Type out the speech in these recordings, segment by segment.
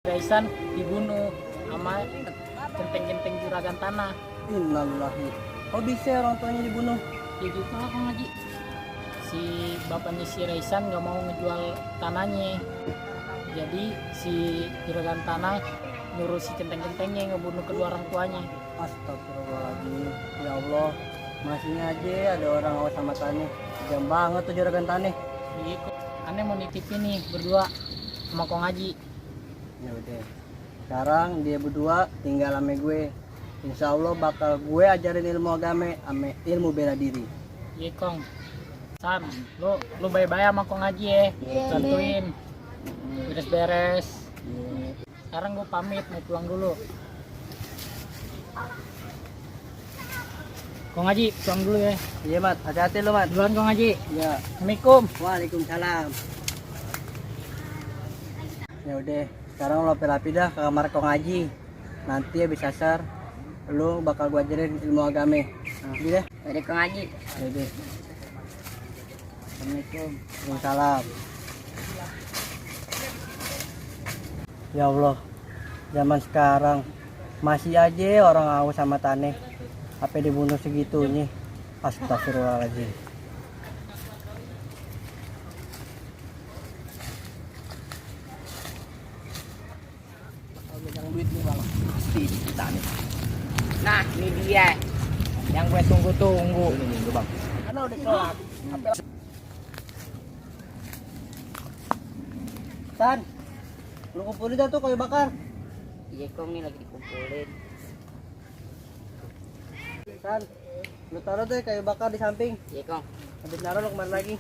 Raisan dibunuh sama genteng-genteng juragan tanah. Innalillahi. Kok bisa orang tuanya dibunuh? Ya gitu lah Kang Haji. Si bapaknya si Raisan nggak mau ngejual tanahnya. Jadi si juragan tanah nyuruh si genteng-gentengnya ngebunuh kedua orang tuanya. Astagfirullahaladzim. Ya Allah, masihnya aja ada orang awas sama tanah. Jam banget tuh juragan tanah. Iya kok. Aneh mau nitipin nih berdua sama Kang Haji. Ya udah. Sekarang dia berdua tinggal sama gue. Insya Allah bakal gue ajarin ilmu agama sama ilmu bela diri. Iya Kong. San, lu bye-bye sama Kang Haji ya. Bantuin beres-beres. Sekarang gue pamit mau pulang dulu. Kang Haji pulang dulu ya. Iya Mat, hati-hati lo Mat. Duluan Kang Haji. Ya. Assalamualaikum. Waalaikumsalam. Ya udah, sekarang lo rapi dah ke kamar Kang Haji. Nanti habis asar lo bakal gue ajarin ilmu agama. Gitu deh. Dari Kang Haji. Ya udah. Assalamualaikum. Waalaikumsalam. Ya Allah, zaman sekarang masih aja orang haus sama tanah. Apa dibunuh segitunya? Astagfirullahaladzim. Duit nih bang, pasti kita nih. Nah ini dia yang gue tunggu-tunggu. Ini bang. Karena udah kelar. Tan, lu kumpulin dah tuh kayu bakar. Iya Kong nih lagi dikumpulin. Tan, lu taruh deh kayu bakar di samping. Iya Kong. Habis naruh lu kemana lagi?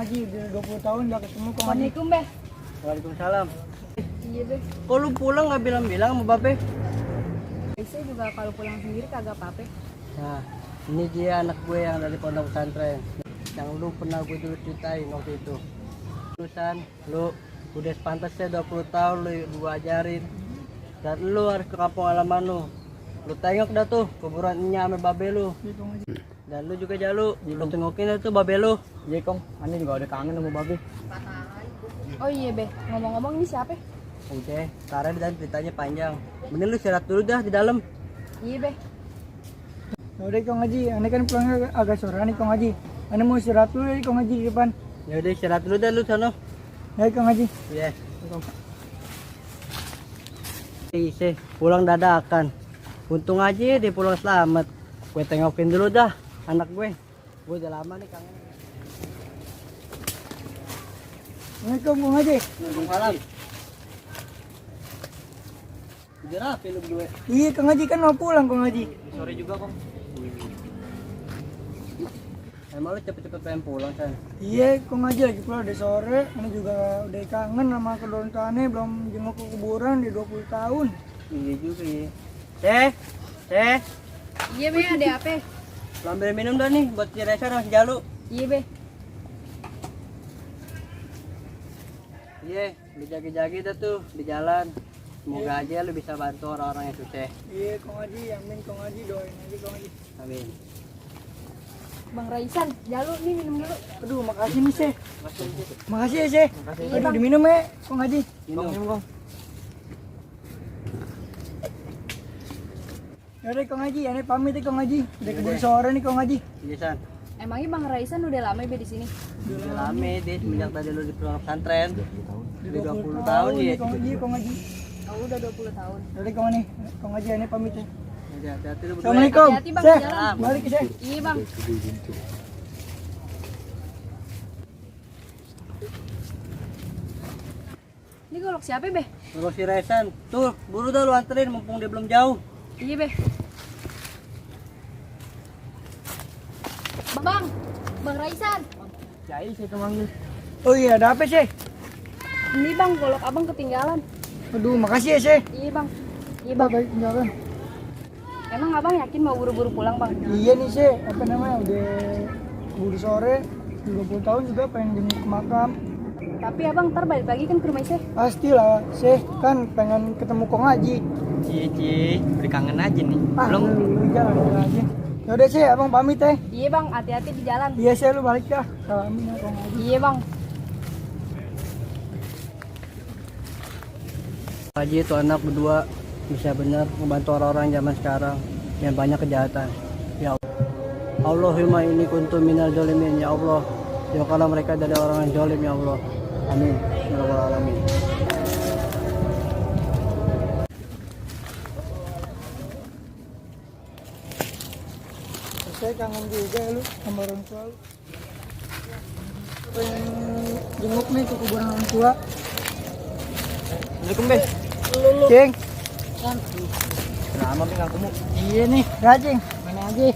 Haji, udah 20 tahun gak ketemu Kong Haji. Assalamualaikum, Beh. Waalaikumsalam. Iya, Beh. Kok lu pulang nggak bilang-bilang sama babe? Saya juga kalau pulang sendiri kagak apa-apa. Nah, ini dia anak gue yang dari pondok pesantren. Yang lu pernah gue dulu ceritain waktu itu. Lulusan, lu udah sepantasnya 20 tahun lu gue ajarin. Dan lu harus ke kampung halaman lu. Lu tengok dah tuh kuburan Nya sama babe lu. Iya, Kong Haji. Dan lu juga Jalu, lu tengokin dah tuh babe lu. Iya Kong, Ani juga udah kangen sama babe. Oh iya, Beh. Ngomong-ngomong ini siapa? Udah, sekarang dan ceritanya panjang. Mending lu istirahat dulu dah di dalam. Iya, Beh. Yaudah Kong Haji, aneh kan pulangnya agak sore nih Kong Haji. Aneh mau istirahat dulu ya Kong Haji di depan. Ya udah istirahat dulu dah lu sono. Ya Kong Haji. Iya. Isi, pulang dadakan. Untung aja dia pulang selamat. Gue tengokin dulu dah anak gue. Gue udah lama nih kangen. Assalamualaikum Kong Haji. Waalaikumsalam. Udah rapi lu berdua. Iya Kong Haji kan mau pulang Kong Haji. Sore juga kong. Emang lu cepet-cepet pengen pulang kan? Iya Kong Haji lagi pulang udah sore. Aneh juga udah kangen sama kedua orang tua aneh, belum jenguk ke kuburan di 20 tahun. Iya juga ya. Teh. Iya, Beh. Ada apa? Lu ambil minum dah nih buat si Reza sama si Jalu. Iya, Beh. Iya, lu jaga-jaga dah tuh di jalan. Semoga aja lu bisa bantu orang-orang yang susah. Iya Kong Haji, amin Kong Haji, doain aja Kong Haji. Amin. Bang Raisan, Jalu nih minum dulu. Aduh makasih nih Seh. Makasih ya Seh. Aduh diminum ya Kong Haji. Minum kong. Yaudah Kong Haji, aneh pamit ya Kong Haji. Udah keburu sore nih Kong Haji. Iya San. Emangnya Bang Raisan udah lama, Beh, di sini? Udah lama deh semenjak tadi lu di pondok pesantren. Udah 20 tahun tahun ya. nih Kong Haji, Kong Haji. Oh, udah 20 tahun. Yaudah Kong Haji, aneh pamit ya. Udah hati-hati lu berdua. Assalamualaikum. Hati-hati, Bang, Seh, di jalan. balik ke Seh. Iya, Bang. Ini golok siapa, Beh? Terus si Resan, tuh buru dah lu anterin mumpung dia belum jauh. Iya, Beh. Bang, Bang Raisan. Jai saya kemanggil. Oh iya, ada apa Seh? Ini Bang, golok Abang ketinggalan. Aduh makasih ya Seh. Iya, Bang. Iya, Bang. Baik, jalan. Emang Abang yakin mau buru-buru pulang, Bang? Iya nih Seh, apa namanya udah keburu sore. 20 tahun juga pengen jenguk ke makam. Tapi Abang ntar balik lagi kan ke rumah saya. Pastilah Seh, kan pengen ketemu Kong Haji. Cie, udah kangen aja nih. Lu jalan aja. Yaudah Seh, abang pamit ya. Iya, Bang, hati-hati di jalan. Iya Seh, lu balik dah. Salamin ya Kong Haji. Iya, Bang. Haji itu anak berdua bisa benar membantu orang-orang zaman sekarang yang banyak kejahatan. Ya Allah. Allahumma inni kuntu minal zalimin ya Allah. Ya kalau mereka dari orang yang zalim ya Allah. Amin. Ya rabbal alamin. Saya kangen juga ya lu sama orang tua lu. Pengen jenguk nih ke kuburan orang tua. Assalamualaikum Beh. Cing. Lama Beh ketemu. Iya nih, Cing. Mana aja?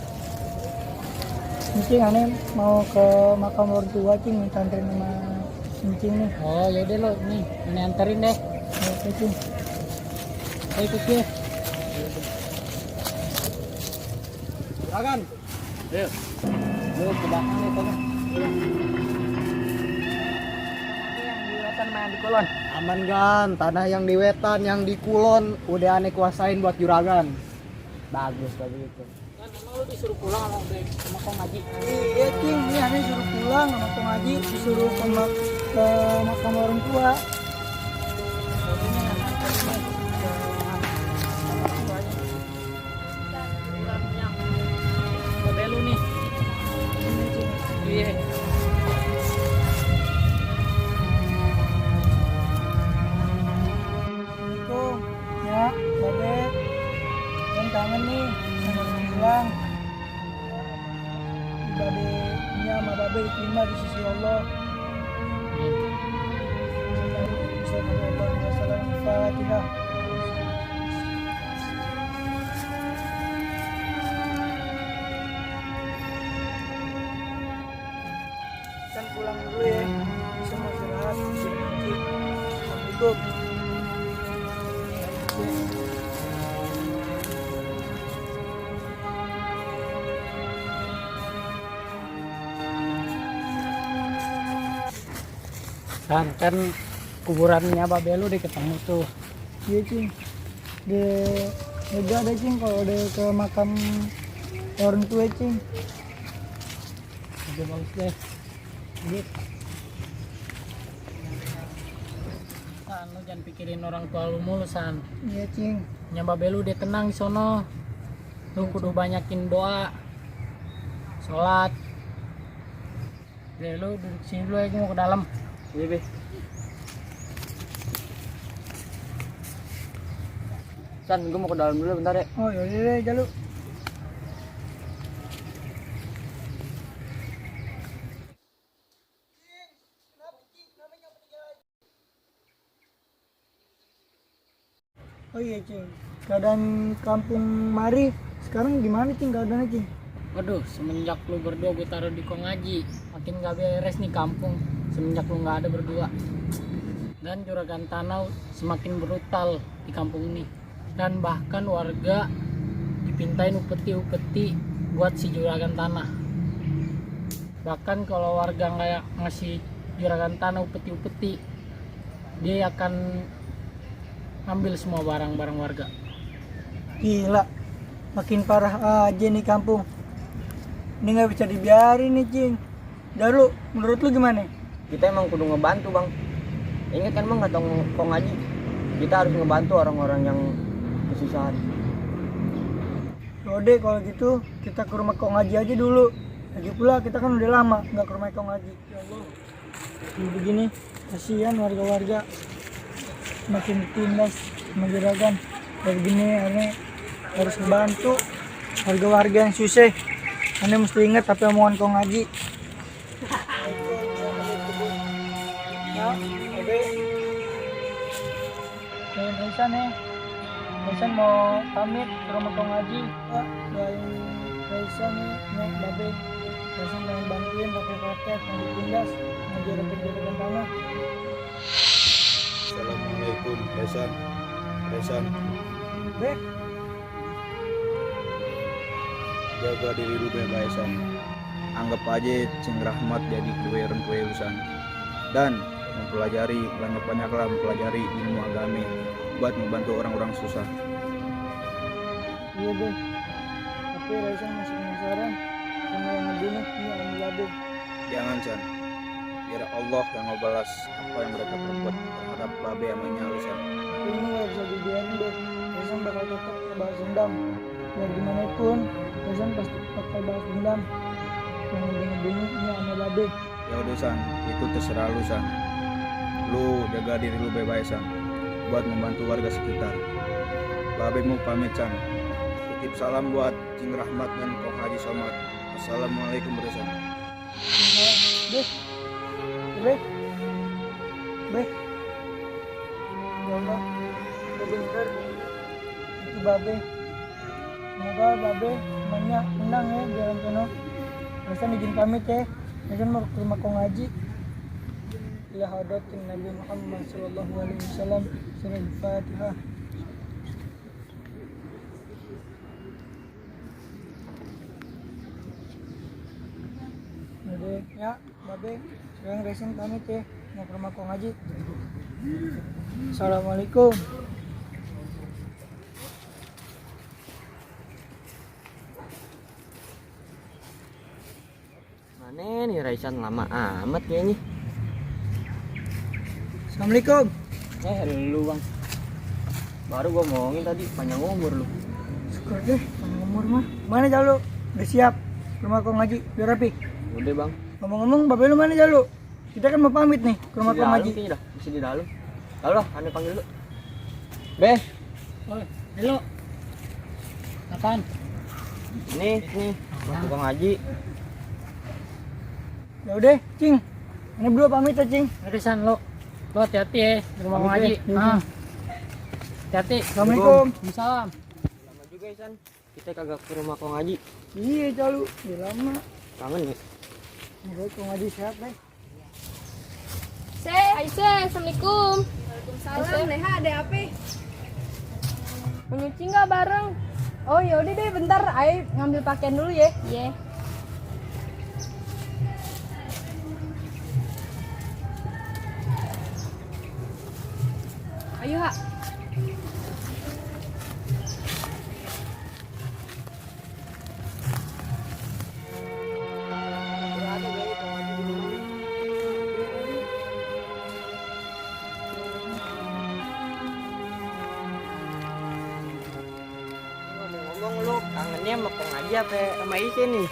Cing, aneh mau ke makam orang tua Cing, minta anterin sama Cing nih. Oh yaudah lo, nih ini anterin deh. Oke Cing. Saya ikut ya. Silakan. Yo ke belakang nih Kong. Yang di Kulon. Aman kan, tanah yang di Wetan, yang di Kulon udah aneh kuasain buat juragan. Bagus kalau gitu. Kan emang lu disuruh pulang sama Kong Haji. Iya Cing, ini aneh suruh pulang sama Kong Haji, disuruh ke makam orang tua. Babe lu nih. Iya. Assalamualaikum. Ya, Babe. Kan kangen nih, sama pulang. Babe-nya sama Babe diterima di sisi Allah. Al-Fatihah. Kan pulang dulu ya. San, kan kuburannya Babe lu di ketemu tuh. Iya cing, di juga ada cing kalau udah ke makam orang tua cing. Udah bagus deh. Gitu. San, lu jangan pikirin orang tua lu mulu, San. Iya cing. Nya Babe lu dia tenang di sono. Lu kudu banyakin doa, sholat. Deh, lu duduk sini dulu ya, gue mau ke dalam. Iya be. San, gue mau ke dalam dulu bentar ya. Oh yaudah deh Jalu. Oh iya cing, keadaan kampung Mari sekarang gimana cing keadaannya cing? Waduh, semenjak lu berdua gue taruh di kong ngaji, makin gak beres nih kampung. Semenjak lu gak ada berdua. Dan juragan tanah semakin brutal di kampung ini. Dan bahkan warga dipintain upeti-upeti buat si juragan tanah. Bahkan kalau warga nggak ngasih juragan tanah upeti-upeti, dia akan ambil semua barang-barang warga. Gila, makin parah aja nih kampung. Ini nggak bisa dibiarin nih cing. Jalu, menurut lu gimana? Kita emang kudu ngebantu bang. Ingat kan bang nggak tahu kok ngaji. Kita harus ngebantu orang-orang yang kesusahan. Yaudah kalau gitu kita ke rumah Kong Haji aja dulu. Lagi pula kita kan udah lama nggak ke rumah Kong Haji. Ya Allah. Ini begini, kasihan warga-warga makin ditindas sama juragan. Kayak begini aneh harus membantu warga-warga yang susah. Aneh mesti ingat tapi omongan Kong Haji. Ya, oke. Jangan Raisan nih. Raisan mau pamit ke rumah Kong Haji. Pak, doain Raisan nih, Nek, Babe. Raisan pengen bantuin kakek-kakek yang ditindas, ngejaga tanah. Assalamualaikum Raisan. Raisan, Bek, jaga diri lu baik Raisan. Anggap aja Cing Rahmat jadi keweran San. Dan mempelajari banyak-banyaklah mempelajari ilmu agama buat membantu orang-orang susah. iya Bek. Tapi Raisan masih penasaran sama yang ngebunuh ini orang Babe. Jangan San. Biar Allah yang ngebalas apa yang mereka perbuat terhadap Babe sama Nyalu San. Tapi ini nggak bisa dibiarin Bek. Raisan bakal tetap balas dendam. Biar gimana pun, Raisan pasti bakal balas dendam. Yang udah ngebunuh ini sama Babe. Ya udah San, itu terserah lu San. Lu jaga diri lu baik San, buat membantu warga sekitar. Babe mau pamit San. Titip salam buat Cing Rahmat dan Kong Haji Somad. Assalamualaikum San. Bek, Bek, Bek. Ya Allah, Babe bener. Itu Babe. Semoga Babe semuanya menang ya di dalam sono. Raisan izin pamit ya. Raisan mau ke rumah Kong Haji. Ila hadratin Nabi Muhammad sallallahu alaihi wasallam. Surah Al-Fatihah. Udah ya, Babe. Sekarang Raisan pamit ya. Mau ke rumah Kong Haji. Assalamualaikum. Mana nih Raisan lama amat kayaknya. Assalamualaikum. Lu bang. Baru gua ngomongin tadi panjang umur lu. Syukur deh, panjang umur mah. Mana Jalu? Udah siap ke rumah Kong Haji, biar rapi. Udah bang. Ngomong-ngomong, Babe lu mana Jalu? Kita kan mau pamit nih ke rumah Masih di Kong dalam Haji. kayaknya dah. Masih di dalam. Lalu lah, aneh panggil dulu. Be, Oh, halo. Apaan? nih, masuk Kong Haji. Ya udah, Cing. Ini berdua pamit ya, Cing. Raisan lo hati-hati ya di rumah Kong Pamit Haji. ya, iya, Cing. Hati-hati. Assalamualaikum. Salam. Lama juga ya San. Kita kagak ke rumah Kong Haji. Iya, Jalu. Udah lama. Kangen ya. Semoga Kong Haji sehat deh. Aisyah, Assalamualaikum. Waalaikumsalam. Leha, ada apa? Mau nyuci nggak bareng? Oh yaudah deh, bentar. Ai ngambil pakaian dulu ya. Iya. Ayo, Ha. Ngomong lu kangennya sama pengaji apa sama Isi nih?